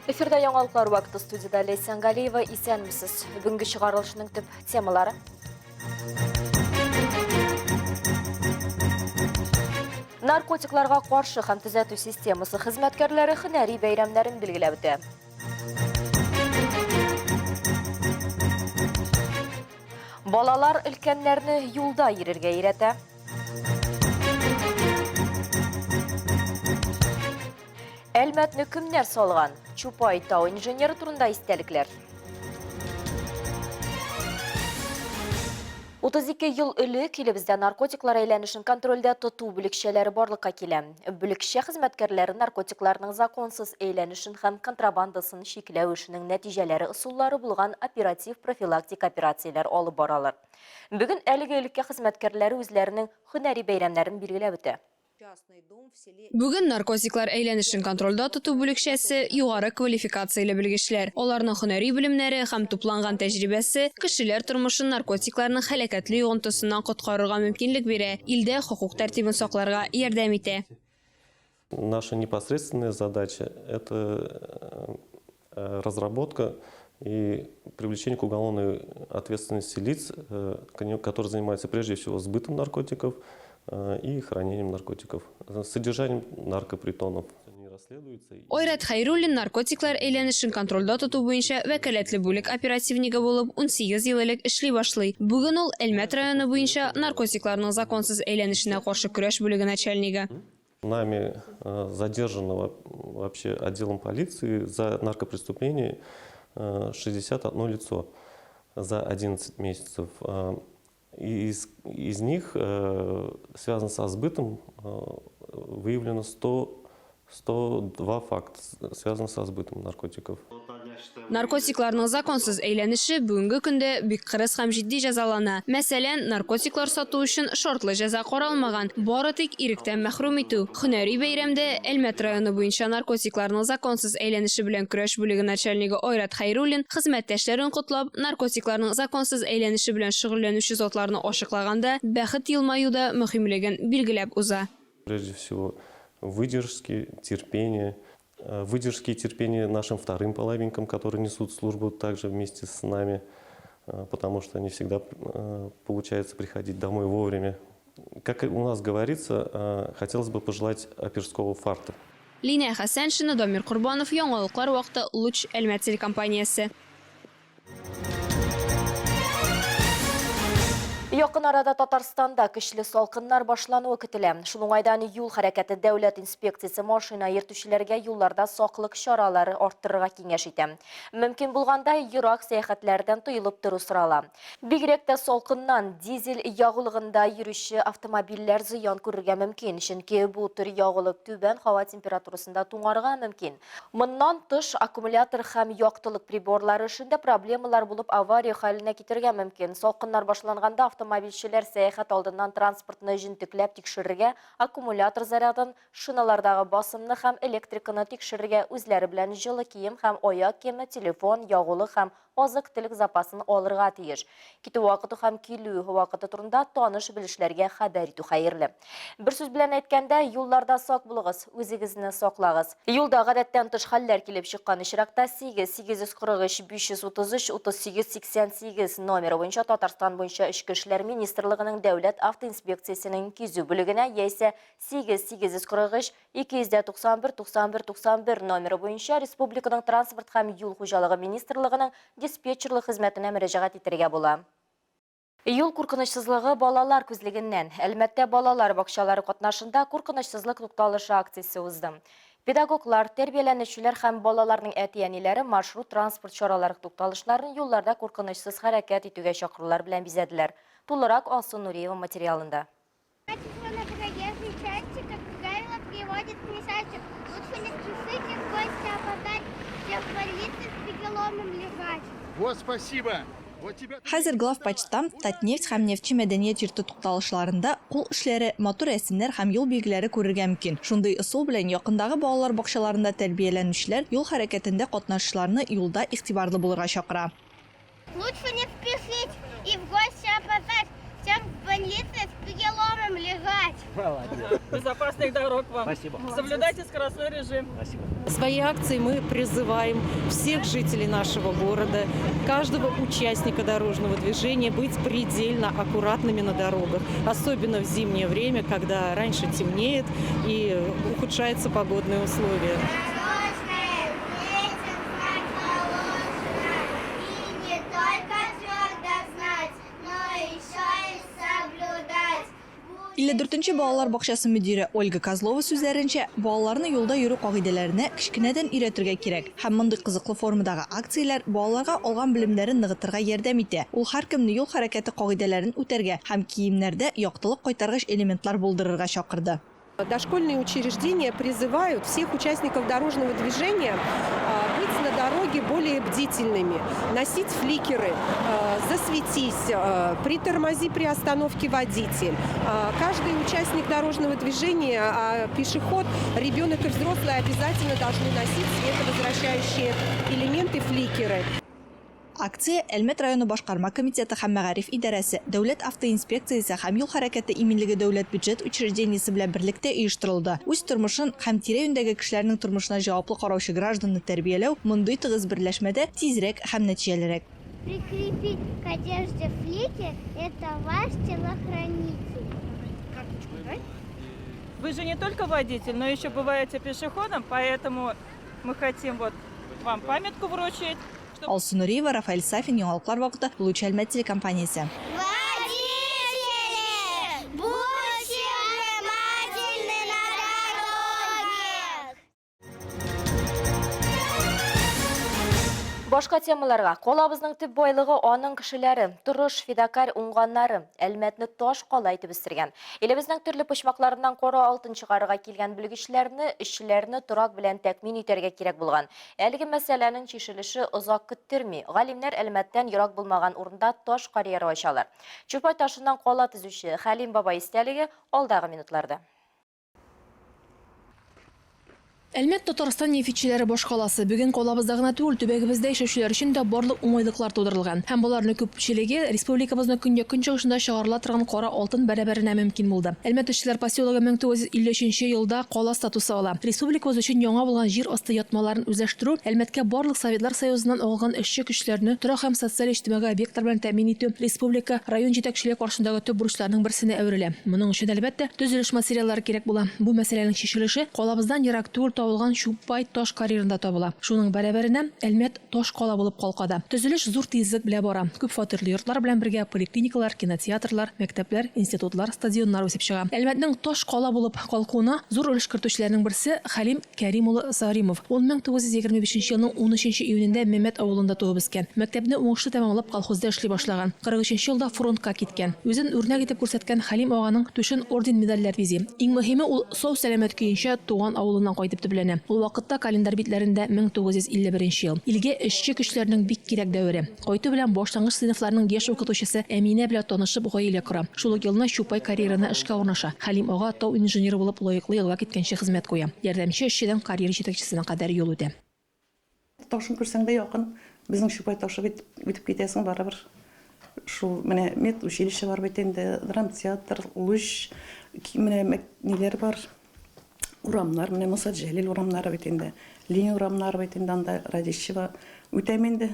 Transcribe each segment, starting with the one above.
Эфирда яңалыклар вакыты студияда Ләйсән Галиева. Исәнмесез. Бүгенге чыгарылышның төп темалары. Наркотикларга каршы һәм төзәтү системасы хезмәткәрләре һөнәри бәйрәмнәрен билгеләп үтә. Балалар өлкәннәрне юлда йөрергә өйрәтә. Әлмәтне кемнәр салган? Чупай тау инженеры турында истәлекләр. 32 ел элек илебездә наркотиклар әйләнешен контрольдә тоту бүлекчәләре барлыкка килә. Бүлекчә хезмәткәрләре наркотикларның законсыз әйләнешен һәм контрабандасын чикләү эшенең нәтиҗәләре ысуллары булган оператив профилактик операцияләр алып баралар. Бүген әлеге өлкә хезмәткәрләре үзләренең һөнәри бәйрәмнәрен билгеләп үтә. Бүген наркотиклар әйләнешен контрольдә тоту бүлекчәсе югары квалификацияле белгечләр. Аларның һөнәри белемнәре һәм тупланган тәҗрибәсе кешеләр тормышын наркотикларның һәлакәтле йогынтысыннан коткарырга мөмкинлек бирә, илдә хокук тәртибен сакларга ярдәм итә. Наша непосредственная задача, это разработка и привлечение к уголовной ответственности лиц, которые занимаются прежде всего сбытом наркотиков и хранением наркотиков, содержанием наркопритонов. Айрат Хәйруллин наркотиклар әйләнешен контрольдә тоту буенча вәкаләтле бүлек оперативнигы булып 18 ел элек эшли башлый. Бүген ул Әлмәт районы буенча наркотикларның законсыз әйләнешенә каршы көрәш бүлеге начальнигы. Нами задержанного вообще отделом полиции за наркопреступление 61 лицо за 11 месяцев. Из, из них связано со сбытом выявлено 100, 102 факта, связанных со сбытом наркотиков. Наркотикларның законсыз әйләнеше бүгенге көндә бик кырыс һәм җитди җәзалана. Мәсәлән, наркотиклар сату өчен шартлы җәза каралмаган, бары тик иректән мәхрүм итү. Һөнәри бәйрәмдә Әлмәт районы буенча наркотикларның законсыз әйләнеше белән көрәш бүлеге начальнигы Айрат Хәйруллин хезмәттәшләрен котлап, наркотикларның законсыз әйләнеше белән шөгыльләнүче затларны ачыклаганда бәхет елмаю да мөһимлеген билгеләп уза. Прежде всего, выдержки, терпение, Выдержки и терпения нашим вторым половинкам, которые несут службу также вместе с нами, потому что не всегда получается приходить домой вовремя. Как у нас говорится, хотелось бы пожелать оперского фарта. Линә Хәсәншина, Дамир Корбанов, Яңалыклар вакыты, Луч, Әлмәт телекомпаниясе. Якын арада Татарстанда көчле салкыннар башлануы көтелә. Шул уңайдан юл хәрәкәте дәүләт инспекциясе машина йөртүчеләргә юлларда саклык чаралары арттырырга киңәш итә. Мөмкин булганда ерак сәяхәтләрдән тыелып тору сорала. Бигрәк тә салкыннан дизель ягулыгында йөрүче автомобильләр зыян күрергә мөмкин, чөнки бу төр ягулык түбән һава температурасында туңарга мөмкин. Моннан тыш, аккумулятор һәм яктылык приборлары эшендә проблемалар булып авария хәленә китерергә мөмкин. Салкыннар башланганда автомобильчеләр сәяхәт алдыннан транспортны җентекләп тикшерергә, аккумулятор зарядын, шиналардагы басымны һәм электриканы тикшерергә, үзләре белән җылы кием һәм аяк киеме, телефон, ягулык һәм азык-төлек запасын алырга тиеш. Китү вакыты һәм килү вакыты турында таныш-белешләргә хәбәр итү хәерле. Бер сүз белән әйткәндә, юлларда сак булыгыз, үзегезне саклагыз. Юлда гадәттән тыш хәлләр килеп чыккан очракта 8 843 533 38 88 номеры буенча Татарстан буенча Эчке эшләр министрлыгының Дәүләт автоинспекциясенең кизү бүлегенә яисә 8 843 291 91 91 номеры буенча республиканың Транспорт һәм юл хуҗалыгы министрлыгының диспетчерлык хезмәтенә мөрәҗәгать итәргә була. Юл куркынычсызлыгы балалар күзлегеннән. Әлмәттә балалар бакчалары катнашында Куркынычсызлык тукталышы акциясе узды. Педагоглар, тәрбияләнүчеләр һәм балаларның әти-әниләре маршрут транспорт чаралары тукталышларын юлларда куркынычсыз хәрәкәт итүгә чакырулар белән бизәделәр. Тулырак Алсу Нуриева материалында. Качество на проезжей части, как правило, приводит к несчастью. Лучше не спешить и в гости опоздать, чем в больнице с переломом лежать. Вот спасибо! Вот тебя... Хәзер главпочтамт, Татнефть һәм Нефтьче мәдәният йорты тукталышларында кул эшләре, матур рәсемнәр һәм юл билгеләре күрергә мөмкин. Шундый ысул белән якындагы балалар бакчаларында тәрбияләнүчеләр юл хәрәкәтендә катнашучыларны юлда игътибарлы булырга чакыра. Лучше не спешить и в гости опоздать, чем в больнице с переломом лежать. Молодец. Безопасных дорог вам. Спасибо. Соблюдайте скоростной режим. Спасибо. Своей акцией мы призываем всех жителей нашего города, каждого участника дорожного движения быть предельно аккуратными на дорогах, особенно в зимнее время, когда раньше темнеет и ухудшаются погодные условия. Дорожное детям знать положено. И не только твердо знать, но еще и соблюдать. 54 нче балалар бакчасы мөдире Ольга Козлова сүзләренчә, балаларны юлда йөрү кагыйдәләренә кечкенәдән өйрәтергә кирәк. Һәм мондый кызыклы формадагы акцияләр балаларга алган белемнәрен ныгытырга ярдәм итә. Ул һәркемне юл хәрәкәте кагыйдәләрен үтәргә һәм киемнәрдә яктылык кайтаргыч элементлар булдырырга чакырды. Дошкольные учреждения призывают всех участников дорожного движения быть на дороге более бдительными, носить фликеры, засветись, притормози при остановке водитель. Каждый участник дорожного движения, пешеход, ребенок и взрослый обязательно должны носить световозвращающие элементы фликеры. Акция Әлмәт районы башкарма комитеты һәм мәгариф идарәсе, Дәүләт автоинспекциясе һәм юл хәрәкәте иминлеге дәүләт бюджет учреждениесе белән берлектә оештырылды. Үз тормышын һәм тирә-юньдәге кешеләрнең тормышына җаваплы караучы гражданны тәрбияләү мондый тыгыз берләшмәдә тизрәк һәм нәтиҗәлерәк. Прикрепить к одежде фликер – это ваш телохранитель. Вы же не только водитель, но еще бываете пешеходом, поэтому мы хотим вот вам памятку вручить. Чтобы Алсу Нуриева, Рафаэль Сафин, Яңалыклар вакыты, Луч Әлмәт телекомпаниясе. Водители! Будьте внимательны на дороге! Башка темаларга калабызның төп байлыгы аның кешеләре, тырыш, фидакарь уңганнары, Әлмәтне таш кала итеп үстергән. Илебезнең төрле почмакларыннан кара алтын чыгарырга килгән белгечләрне, эшчеләрне торак белән тәэмин итәргә кирәк булган. Әлеге мәсьәләнең чишелеше озак көттерми. Галимнәр Әлмәттән ерак булмаган урында таш карьеры ачалар. Чупай ташыннан кала төзүче Хәлим бабай истәлеге алдагы минутларда. Әлмәт Татарстан нефтьчеләре башкаласы. Бүген калабызда гына түгел, төбәгебездә яшәүчеләр өчен дә барлык уңайлыклар тудырылган. Һәм боларның күпчелеге республикабызның көньяк-көнчыгышында чыгарыла торган кара алтын бәрабәренә мөмкин булды. Әлмәт эшчеләр поселогы 1953 елда кала статусы ала. Республикабыз өчен яңа булган җир асты ятмаларын үзләштерү Әлмәткә барлык Советлар Союзыннан агылган эшче көчләрне торак һәм социаль-иҗтимагый объектлар белән тәэмин итү республика, район җитәкчелеге каршындагы төп бурычларның берсенә әверелә. Моның өчен, әлбәттә, төзелеш материаллары кирәк була. Бу мәсьәләнең чишелеше калабыздан ерак түгел табылган Чупай таш карьерында табыла. Шуның бәрабәренә Әлмәт таш кала булып калка да. Төзелеш зур тизлек белән бара. Күп фатирлы йортлар белән бергә поликлиникалар, кинотеатрлар, мәктәпләр, институтлар, стадионнар үсеп чыга. Әлмәтнең таш кала булып калкуына зур өлеш кертүчеләрнең берсе Хәлим Кәрим улы Саримов. Ул 1925 елның 13 июнендә Мәмәт авылында туып үскән. Мәктәпне уңышлы тәмамлап колхозда эшли башлаган. 43 елда фронтка киткән. Үзен үрнәк итеп күрсәткән Хәлим аганың түшен орден-медальләр бизи. Иң мөһиме, ул сау-сәламәт көенчә туган авылыннан кайтып төпләнә. Ул вакытта календарь битләрендә 1951 ел. Илгә эшче көчләрнең бик кирәк дәвере. Кайту белән башлангыч сыйныфларның яшь укытучысы Әминә белән танышып гаилә кора. Шул ук елны Чупай карьерына эшкә урнаша. Хәлим ага тау инженеры булып лаеклы ялга киткәнче хезмәт куя. Ярдәмче эшчедән карьер җитәкчесенә кадәр юл үтә. Ташын күрсәң дә якын. Безнең Чупай ташы бит, үтеп китәсең барыбер. Шул менә медучилище бар бит инде, драмтеатр, Луч, менә ниләр бар. Урамнар, менә Муса Җәлил урамнары бит инде, Ленин урамнары бит инде анда Радищева үтәм инде.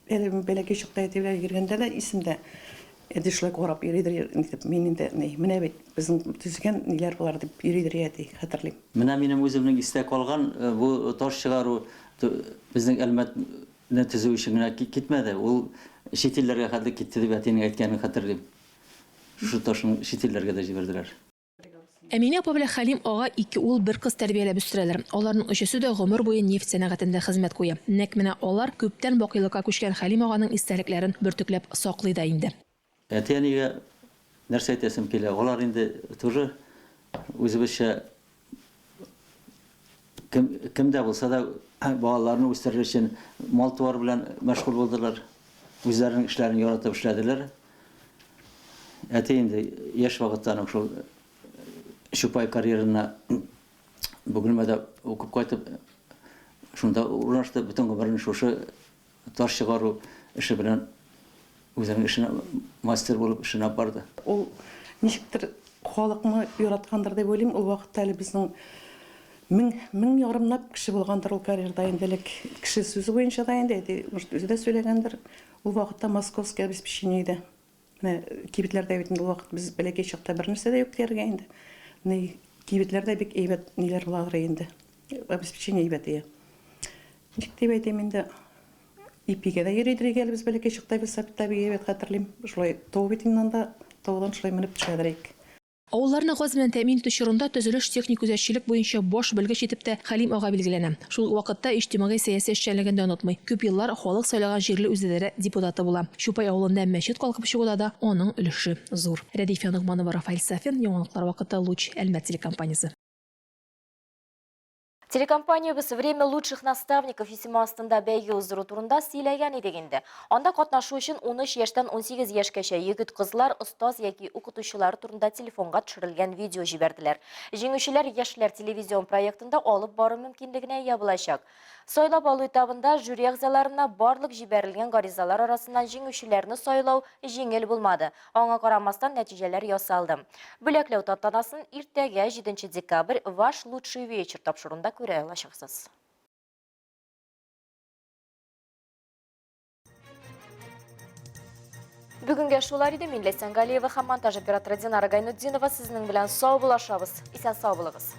Әле бәләкәй чакта әти белән йөргәндә дә исемдә. Әти шулай карап йөридер, нитеп, мин инде ни, менә бит безнең төзегән ниләр болар дип йөридер әти, хәтерлим. Менә минем үземнең истә калган бу таш чыгару безнең Әлмәтне төзү өчен генә китмәде, ул чит илләргә хәтле китте дип әтинең әйткәнен хәтерлим. Шушы ташны чит илләргә дә җибәрделәр. Әминә апа белән Хәлим ага ике ул, бер кыз тәрбияләп үстерәләр. Аларның өчесе дә гомер буе нефть сәнәгатендә хезмәт куя. Нәкъ менә алар күптән бакыйлыкка күчкән Хәлим аганың истәлекләрен бөртекләп саклый да инде. Әти-әнигә нәрсә әйтәсем килә, алар инде тоже үзебезчә кем, кем дә булса да балаларны үстерер өчен мал-туар белән мәшгуль булдылар. Үзләренең эшләрен яратып эшләделәр. Әти инде яшь вакыттан ук шул Чупай карьерына Бөгелмәдә укып кайтып, шунда урнашты, бөтен гомерен шушы таш чыгару эше белән Үзенең эшенә мастер булып эшен алып барды. Ул ничектер халыкны яраткандыр дип уйлыйм. Ул вакытта әле безнең мең, мең ярымлап кеше булгандыр ул карьерда инде элек. Кеше сүзе буенча да инде, әти, может, үзе дә сөйләгәндер. Ул вакытта московский обеспечение иде. Менә кибетләрдә бит инде ул вакыт без бәләкәй чакта бернәрсә дә юк дияргә инде. Ни, кибетләрдә бик әйбәт ниләр буладыр инде. Обеспечение әйбәт ие. Ничек дип әйтим инде, ипигә дә йөридер иде әле без бәләкәй чакта велосипедта бик әйбәт хәтерлим. Шулай тау бит инде анда, таудан шулай менеп төшәдер идек. Авылларны газ белән тәэмин итү чорында төзелеш-техник күзәтчелек буенча баш белгеч итеп тә Хәлим ага билгеләнә. Шул ук вакытта иҗтимагый-сәяси эшчәнлеген дә онытмый. Күп еллар халык сайлаган җирле үзидарә депутаты була. Чупай авылында мәчет калкып чыгуда да аның өлеше зур. Рәдифә Ногманова, Рафаэль Сафин, Яңалыклар вакыты, Луч, Әлмәт телекомпаниясе. Телекомпаниябез Время лучших наставников исеме астында бәйге уздыру турында сөйләгән идек инде. Анда катнашу өчен 13 яшьтән 18 яшькәчә егет-кызлар остаз яки укытучылары турында телефонга төшерелгән видео җибәрделәр. Җиңүчеләр Яшьләр телевизион проектында алып бару мөмкинлегенә ия булачак. Сайлап алу этабында жюри әгъзаларына барлык җибәрелгән гаризалар арасыннан җиңүчеләрне сайлау җиңел булмады. Аңа карамастан, нәтиҗәләр ясалды. Бүләкләү тантанасын иртәгә, 7 декабрь, Ваш лучший вечер тапшыруында күрә алачаксыз. Бүгенгә шулар иде. Мин Ләйсән Галиева һәм монтаж операторы Динара Гайнутдинова сезнең белән саубуллашабыз. Исән сау булыгыз.